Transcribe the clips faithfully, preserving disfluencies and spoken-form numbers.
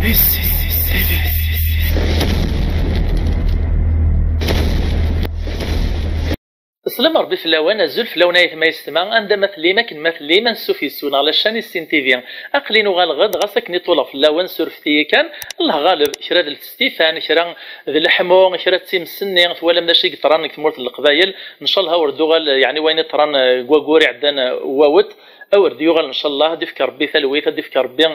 Sslam Ṛebbi fell-awen, azul fell-awen ay atma yessetma, anda ma tellim, akken ma tellim, ansuf yes-wen ɣer la chaîne Issin T V. Aql-in uɣaleɣ-d, ɣas akken i ṭuleɣ fell-awen, surfet-iyi kan, Allah ɣaleb, kra d ltestifan, kra d leḥmu, kra d times-nni, twalam d acu i yeṭran deg tmurt n Leqbayel, ncallah ur d-uɣal, yeɛni wayen iṭran, eh, deg waggur iɛeddan, eh, wawet, awer d-yuɣal ncallah, ad d-ifk Rebbi talwit, ad d-ifk Rebbi,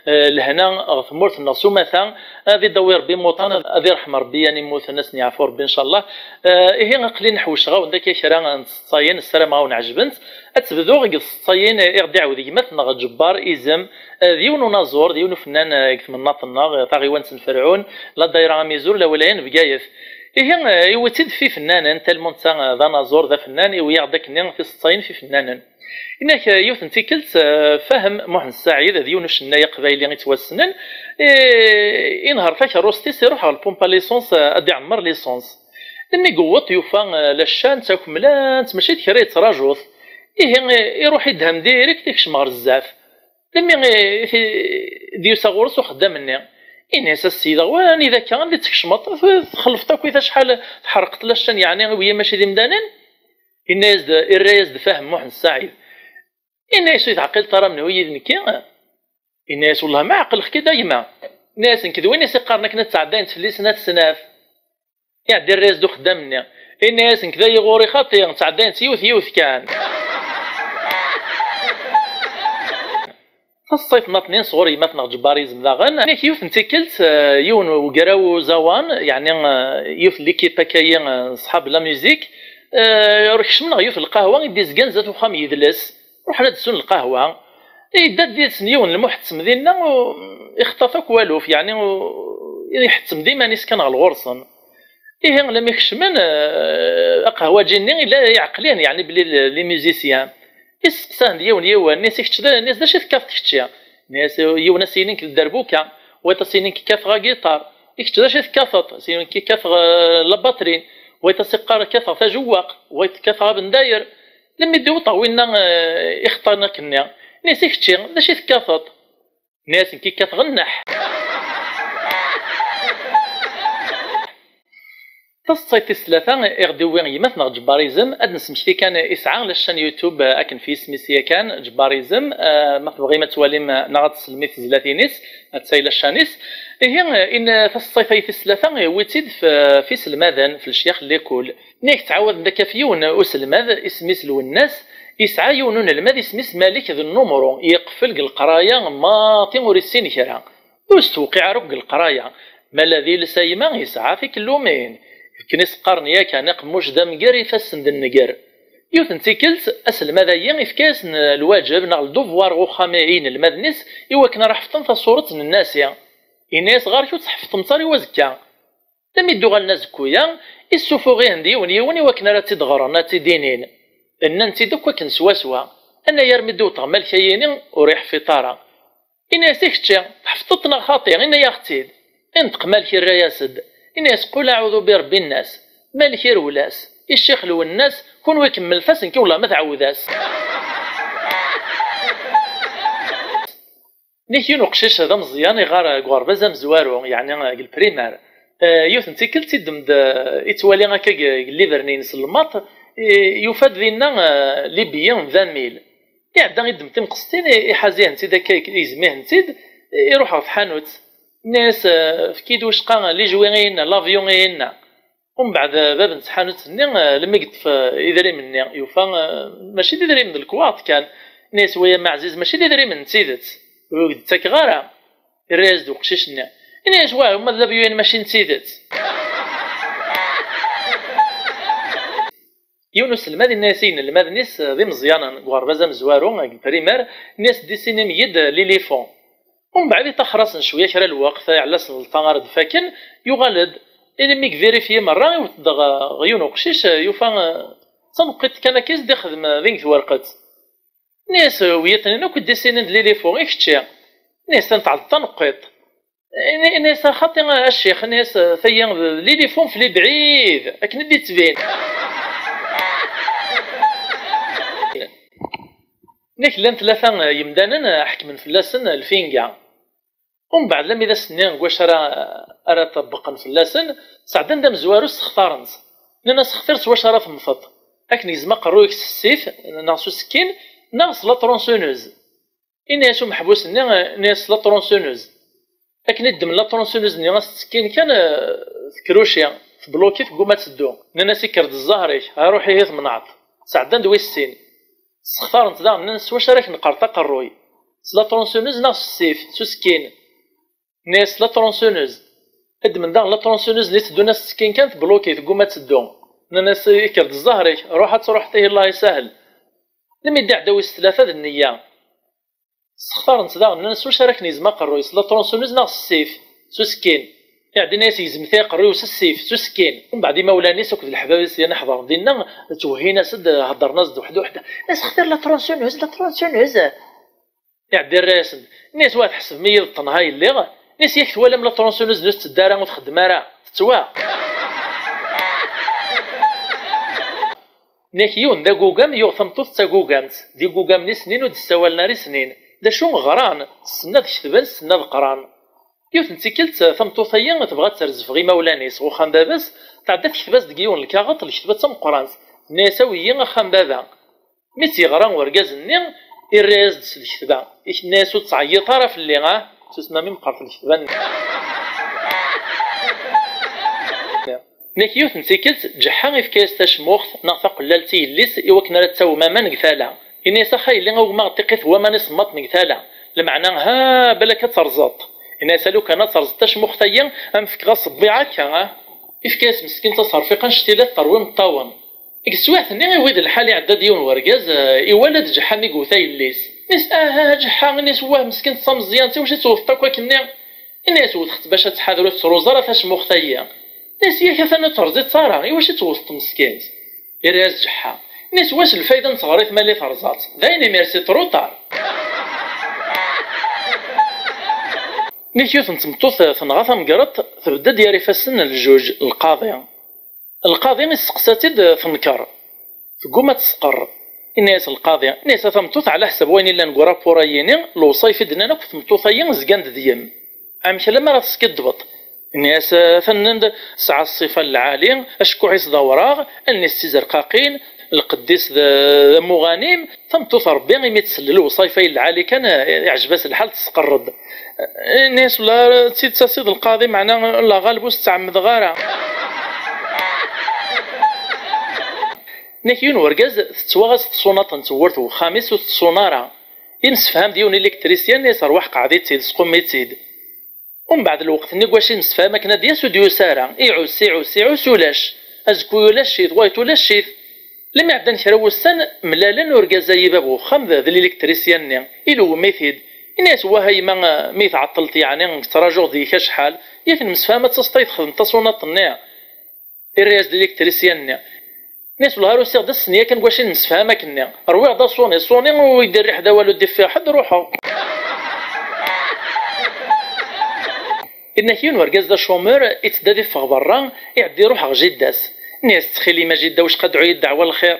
eh, lehna ɣer tmurt-nneɣ s umata, ad idawi Rebbi imuṭan, ad irḥem Rebbi yan immuten, ad sen-yeɛfu Rebbi ncallah. Eh, ihi aql-in ḥewceɣ-awen-d akka kra n tseḍsayin, ssarameɣ-awen ɛejbent. Ad tebduɣ deg tseḍsayin i ɣ-d-iɛawed gma-tneɣ Ǧebbar Izem, eh, d yiwen unaẓur, d yiwen ufennan, eh, deg tmennaṭ-nneɣ, eh, taɣiwant n Ferɛun, la dayra Amizur, la wilaya n Bgayet. Ihi, eh, iwwi-tt-id f ifennanen, talmu netta, eh, d anaẓur, d afennan, iwwi-yaɣ-d akkenni tiseḍsayin f ifennanen. Inna-k, eh, yiwet n tikkelt, eh, Fahem Muḥend Saɛid, d yiwen ucennay aqbayli ittwassnen, eh, inehher takerrust-is, iruḥ ɣer lpumpa licence, eh, ad d-iɛemmer licence. Imi yewweḍ yufa, eh, la ccan d takemlant, mačči d kra yettraǧu-t. Ihi, eh, iruḥ idham direct, ikcem ɣer zdat. Imi, eh, d-yusa ɣur-s uxeddam-nni, inna-yas: "A Ssid, anida akka, anda i tkecmeḍ? Txelfeḍ akk acḥal tḥerqeḍ la ccan, yeɛni iwwi mačči d imdanen?" Inna-yas-d, irra-yas-d Fahem Muḥend Saɛid. Inna-yas: "Ur teɛqileḍ ara menhu yid nekki?" Inna-yas: "Wellah ma ɛeqleɣ-k-id a gma." Inna-yas: "Nekk d win i s-iqqaren akken ad ttɛeddayent fell-i snat snat." Iɛeddi irra-yas-d uxeddam-nni. Inna-yas: "Nekk d ayi ɣur-i xaṭi, ttɛeddayent yiwet yiwet kan." Taṣṣayt nniḍen sɣur yemma-tneɣ Ǧebbar Izem daɣen. Nek yiwet n tikkelt, eh, yiwen ugraw uẓawan, yeɛni, eh, yiwet n l'équipe akka-yi, eh, n ṣṣḥab la musique, eh, kecmen ɣer yiwet n lqahwa i d-izgan zdat uxxam yidles. Ruḥen ad d-ssun lqahwa. Yedda-d yid-sen yiwen n lmuḥettem dinna, u-, ixeṭṭa-t akk waluf, yeɛni, u-, iḥettem d iman-is kan ɣer ɣur-sen. Ihi, lami kecmen, eh, aqehwaǧi-nni, yella yeɛqel-iten, yeɛni belli l-, les musiciens. Isteqsa-ten-d yiwen yiwen, inna-yas: "I kečč d, inna-yas, d acu i tekkateḍ kečči?" Inna-yas, yiwen ad s-yini nekk d dderbuka, wayeḍ ad s-yini nekk kkateɣ agiṭar. "I kečč d acu i tekkateḍ?" Ad s-yini nekk kkateɣ, eh, la batterie. Wayeḍ ad s-iqqar kkateɣ tajewwaqt, wayeḍ kkateɣ abendayer. Lami d-iweṭ ɣer winna, eh, ixeṭṭan akkenni. Inna-yas: "I kečči, d acu i tekkateḍ?" Inna-yas: "Nekk kkateɣ nneḥ." Taseḍsayt tis tlata i ɣ-d-iwwi gma-tneɣ Ǧebbar Izem, ad d-nesmekti kan isɛa la chaîne YouTube, eh, akken f yisem-is yakan, Ǧebbar Izem, eh, ma tebɣim ad twalim, eh, neɣ ad teslem i tezlatin-is, attay la chaîne-is. Ihi, eh, in, eh, taseḍsayt-ayi tis tlata, iwwi-tt-id f, f iselmaden, f lecyax n likul. Nnig ttɛawaden-d akka f yiwen uselmad, isem-is Lwennas, yesɛa yiwen unelmad isem-is Malik d Nnumru, yeqfel deg leqraya, maḍi ur issin kra. Ur s-tewqiɛ ara akk deg leqraya, ma la d iles a yma yesɛa tikellumin. Akken i s-qqaren yakan, aqemmuc d amger, ifassen d nnger. Yiwet n tikkelt, aselmad-ayi ifka-yasen lwaǧeb neɣ ldevoir ɣer uxxam i yinelmaden-is i wakken ara ḥefḍen taṣuret n Nnasi. Yenna-yas: "Ɣer-k ur tt-tḥeffḍemt ara i wazekka." Lami d-uɣalen azekku-ya, issufuɣ-ihen-d yiwen yiwen i wakken ara tt-id-ɣren, ad tt-id-inin. Nnan-tt-id akk akken swaswa. Annayer mi d-iweṭ ɣer Malik-ayi-ni, ur iḥfiḍ ara. Inna-yas: "I kečči, tḥeffḍeḍ-t neɣ xaṭi?" Inna-yaɣ-tt-id. Inṭeq Malik irra-yas-d. Inna-yas: "Qul aɛudu bi Rebbi nnas." Malik irwel-as. I ccix Lwennas: "Kunwi kemmlet-as, nekk wellah ma tɛawed-as." Nek yiwen uqcic d ameẓyan iɣar deg uɣerbaz amezwaru, yeɛni deg lprimar. Eh, yiwet n tikkelt iddem-d, eh, ittwali akka deg, deg llibren-ines n lmaṭ, eh, yufa-d dinna, eh, libyi d amil. Iɛedda iddem timqestin, i-, iḥaz-ihent-id akka, igzem-ihent-id, iruḥ ɣer tḥanut. Inna-yas: "Eh, efk-iyi-d wicqa lijwi-ihin, l'avion-ihin." Umbeɛd, eh, bab n tḥanut-nni, eh, lmi yeṭṭef, eh, idrimen-nni, yufa, eh, mačči d idrimen, d lekwaɣeḍ kan. Inna-yas: "Way a mma ɛziz, mačči d idrimen n tidet. Ur ak-d-ttakeɣ ara." Irra-yas-d uqcic-nni. Inna-yas: "Wah, uma d labyuyin mačči n tidet." Yiwen uselmad inna-yas i yinelmaden-is d imeẓyanen deg uɣerbaz amezwaru, deg lprimar, inna-yas: "Dessinim-iyi-d l'éléphant." Umbeɛd iṭaxer-asen cwiya kra n lweqt, iɛella-asen lṭa ara d-faken, yuɣal-d. Imi i yvirifyi merra, iwet-d ɣ-, ɣer yiwen uqcic, yufa, eh, d taneqqiṭ kan akka i s-d-ixdem, eh, din deg twerqet. Inna-yas: "Wiyaḍ-nni akk i d-issinen d l'éléphant, i kečči?" Inna-yas: "Ta n tɛeḍḍ taneqqiṭ." Inna-, inna-yas: "A xaṭi a ccix," inna-yas, "tayi d l'éléphant f lebɛid, akken i d-ittbin." Nek llan tlata yemdanen ḥekmen fell-asen lfinga. Umbeɛd, lammi d ass-nni deg wacu ara, ara ṭṭebqen fell-asen, sɛeddan-d amezwaru, ssextaren-t. Nnan-as: "Xtir s wacu ara temmteḍ. Akken gezmeɣ aqerruy-ik s ssif neɣ s usekkin, neɣ s la tronçonneuse." Ini-as umeḥbus-nni, ini-as: "S la tronçonneuse." Akken i ddmen la tronçonneuse-nni, as-ttekkin kan, eh, tekruci, tebluki, tegguma ad teddu. Nnan-as: "Ikker-d zzher-ik, aruḥ ihi tmenɛeḍ." Sɛeddan-d wis sin. Ssextaren-t daɣen, nnan-as: "S wacu ara k-neqqert aqerruy? S la tronçonneuse neɣ s ssif, s usekkin?" Nnan-as: "S la tronçonneuse." Ddmen daɣen la tronçonneuse-nni, tteddun, as-ttekkin kan, tebluki, tegguma ad teddu. Nnan-as: "Ikker-d zzher-ik, ruḥ ad truḥeḍ ihi, Allah isahel." Lemmi d-iɛedda wis tlata d nniya. Ssextaren-tt daɣen, nnan-as: "S wacu ara k-negzem aqerruy, s la tronçonneuse neɣ s ssif, s usekkin?" Iɛedda, nnan-as: "Gezmet-iyi aqerruy-iw s ssif, s usekkin." Umbeɛd imawlan-is akked leḥbab-is yerna ḥeḍren dinna, ttwehhin-as-d, heddren-as-d weḥd weḥd. Nnan-as: "Xtir la tronçonneuse, la tronçonneuse." Iɛedda irra-yasen-d, nnan-as: "Wa tḥesbem-iyi d ṭṭenha i lliɣ?" Nnan-as: "Yak twalam la tronçonneuse-nni ur tetteddu ara, ur txeddem ara, tettwa." Nnak yiwen d agugam yuɣ tameṭṭut d tagugamt, d igugamen i snin ur d-ssawalen ara i snin. D acu, ɣran, ssnen ad ketben, ssnen ad qqran. Yiwet n tikkelt, tameṭṭut-agi tebɣa ad terzef ɣer imawlan-is, ɣer uxxam baba-s, tɛedda tektab-as-d deg yiwen lkaɣeṭ leketba d tameqqrant. Tenna-yas: "Awi-yi axxam baba." Mi tt-yeɣra urgaz-nni, irra-yas-d s leketba, yenna-yas: "Ur ttɛeyyiḍ ara fell-i, ah, tusmam i meqqret leketba-nni." Nnak yiwet n tikkelt, Ǧeḥḥa ifka-yas tacmuxt neɣ taqellalt i yelli-s i wakken ara d-tawem aman deg tala. Yenna-yas: "Ax a yelli, awem-aɣ-d tiqqit n waman isemmaḍen deg tala. Lmeɛna, ha, balak ad terẓeḍ." Yenna-yas: "A lukan ad terẓeḍ tacmuxt-agi, a m-fkeɣ aṣebbiɛ akka, ah." Ifka-yas meskin taṣerfiqt annect-ila terwi imeṭṭawen. Deg teswiɛt-nni, iwwi-d lḥal, iɛedda-d yiwen wergaz, eh, iwala-d Ǧeḥḥa mi yewwet yelli-s. Nnan-as: "Aha, a Ǧeḥḥa," nnan-as, "wah, meskint d tameẓyant, iwacu i tt-tewteḍ akk akkenni?" Nnan-as: "Wteɣ-tt bac ad tḥader ur tettruẓ ara tacmuxt-agi." Nnan-as: "Yak atan ur terẓiḍ ara, iwacu i tt-tewteḍ meskint?" Irra-yas Ǧeḥḥa. Nnan-as: "Wac lfayda n teɣrit ma li terẓaḍ? D ayen imir c'est trop tard." Nnak yiwet n tmeṭṭut tenɣa tamegreḍt, tbedd-d gar ifassen n lǧuǧ, lqaḍi. Lqaḍi isteqsa-tt-id, tenker. Tegguma ad tesqer. Inna-yas lqaḍi, inna-yas: "A tameṭṭut, ɛla ḥsab wayen illan deg urapur-ayini, lewṣayef i d-nnan akk tmeṭṭut-ayi zgan-d deg-m. Amek alamma ara teskiddbeḍ?" Inna-yas: "Atan nnan-d tesɛa ṣṣifa n lɛali, acekkuḥ-is d awraɣ, allen-is d tizerqaqin, lqedd-is d, d amuɣanim." Tameṭṭut n Ṛebbi, imi tsell i lewṣayef-ayi lɛali kan, iɛjeb-as lḥal, tesqerr-d. Inna-yas: "Wala d tidet a Sidi Lqaḍi, meɛna la ɣaleb ur s-ttɛemmedeɣ ara." Nnak yiwen urgaz tettwaɣ-as tṣunaṭ n tewwurt n wexxam-is ur tettṣun ara. Yemsefham d yiwen ilektrisyan, inna-yas: "Rwaḥ qɛed-itt-id, squm-itt-id." Umbeɛd lweqt-nni deg wacu yemsefham akken ad d-yas ur d-yusi ara. Iɛuss, iɛuss, iɛuss, ulac. Azekka ulac-it, wayeḍ ulac-it. Lmi ɛeddan kra wussan, mlalen urgaz-ayi bab uxxam d, d lilektrisyan-nni. Ilewwem-it-id. Inna-yas: "Wah a yemma, mi tɛeṭṭleḍ yeɛni, nekk ttrajuɣ deg-k acḥal. Yak nemsefham ad taseḍ ad yi-txedmeḍ tasunaṭ-nni." Irra-yas-d lilektrisyan-nni. Inna-yas: "Wellah ar usiɣ-d ass-nni yakan deg wacu i nemsefham akkenni. Rwiɣ-d aṣuni, ṣuni ur yi-d-irriḥ d awal ur d-iffiɣ ḥedd, ruḥeɣ." Inna-k yiwen urgaz d acumur, itteddu ad iffeɣ berra, iɛedda iruḥ ɣer jidda-s. Inna-yas: "Ttxil-m a jidda, wicqa dɛu-yi-d ddeɛwa n lxir."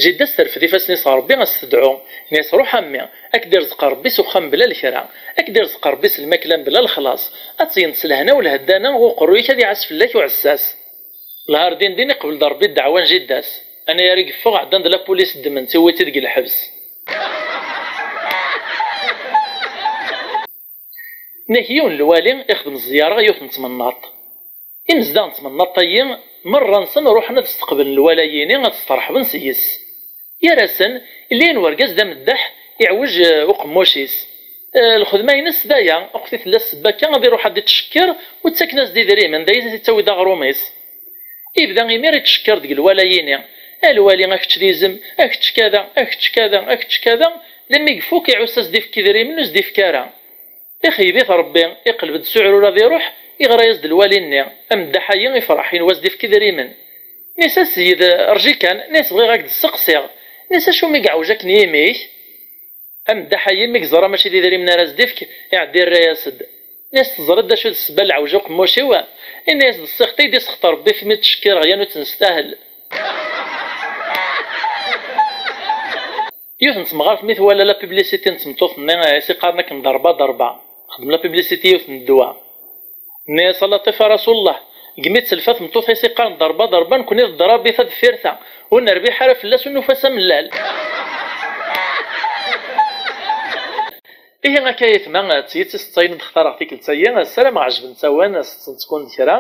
Jidda-s terfed ifassen-is ɣer Ṛebbi, a s-tedɛu. Inna-yas: "Ruḥ a mmi, ad k-d-irzeq Ṛebbi s uxxam bla lekra, ad k-d-irzeq Ṛebbi s lmakla bla lexlaṣ, ad tgent s lehna u lheddana, uqerruy-ik ad iɛass fell-ak uɛessas." Lhar din din iqbel-d Ṛebbi ddeɛwa n jidda-s. Anayer i yeffeɣ, ɛeddan-d la police ddmen-t, iwwi-t-id deg lḥebs. Nnak yiwen lwali ixdem zzyaṛa yiwet n tmennaṭ. Imezdaɣ n tmennaṭ-ayi, merra-nsen ruḥen ad steqblen lwala-yini, ad steṛḥben seg-s. Gar-asen, yella yiwen wergaz d ameddaḥ, iɛwej, eh, uqemmuc-is. Eh, lxedma-ines d aya, uqti tella ssebba akka ad iruḥ ad ittcekker, u ttaken-as-d idrimen, d aya i t-ittawi d aɣrum-is. Ibda imir ittcekker deg lwala-yini. A lwali, a kečč d izem, a kečč kada, a kečč kada, a kečč kada, lemmi ifuk iɛuss-as-d ifk idrimen ur s-d-ifk ara. Ixeyyeb-it Ṛebbi, iqleb-d s uɛrur ad iruḥ, iɣra-yas-d lwali-nni. Ameddaḥ-ayi ifreḥ, inwa as-d-ifk idrimen. Inna-yas: "A ssyid, rǧi kan, inna-yas, bɣiɣ ad k-d-sseqsiɣ." Inna-yas: "Acu mi iɛwej akken yimi-k?" Ameddaḥ-ayi mi yeẓra mačči d idrimen ara as-d-ifk, iɛedda irra-yas-d. Inna-yas: "Teẓriḍ d acu d ssebba n leɛwej uqemmuc-iw?" Inna-yas: "D ṣṣixṭ i d-isexṭ Ṛebbi imi ttcekkireɣ yan ur tt-nestahel." Yiwet n temɣart mi twala la publicité n tmeṭṭut-nni, eh, i s-iqqaren akken ḍerba ḍerba. Xdem la publicité yiwet n ddwa. Nni-as a Laṭif a Rasulullah, gmi ttelfa tmeṭṭut-is i qqaren ḍerba ḍerba, nekkni d ḍrabit-a deffir-ta. Ur nerbiḥ ara fell-as, ur nufa s amellal. Ihi akka ayetma, d tidet i s-ttayen d-xtareɣ tikkelt-agi, ssarameɣ ɛejbent-awen, setten-tkun d kra.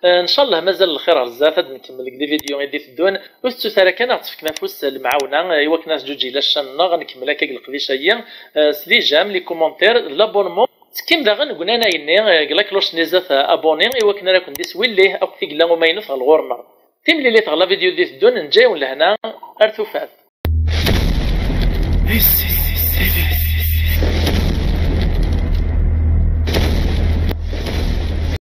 Eh, ncallah mazal lxir ɣer zdat, ad nkemmel deg les vidéos i d-iteddun. Ur tettut ara kan ad ɣ-tefkem afus s lemɛawna, eh, i wakken ad teǧǧuǧǧeg la chaîne-nneɣ, ad nkemmel akka deg leqdic-agi, eh, s les j'aime, les commentaires, d l'abonnement. Tekkim daɣen deg unanay-nni, eh, deg la cloche-nni zdat, eh, abonné, i wakken ara ken-d-iswillih akk tigella umaynut ɣer ɣur-neɣ. Timlilit ɣer la vidéo d-iteddun, neǧǧa-yawen lehna, ar tufat.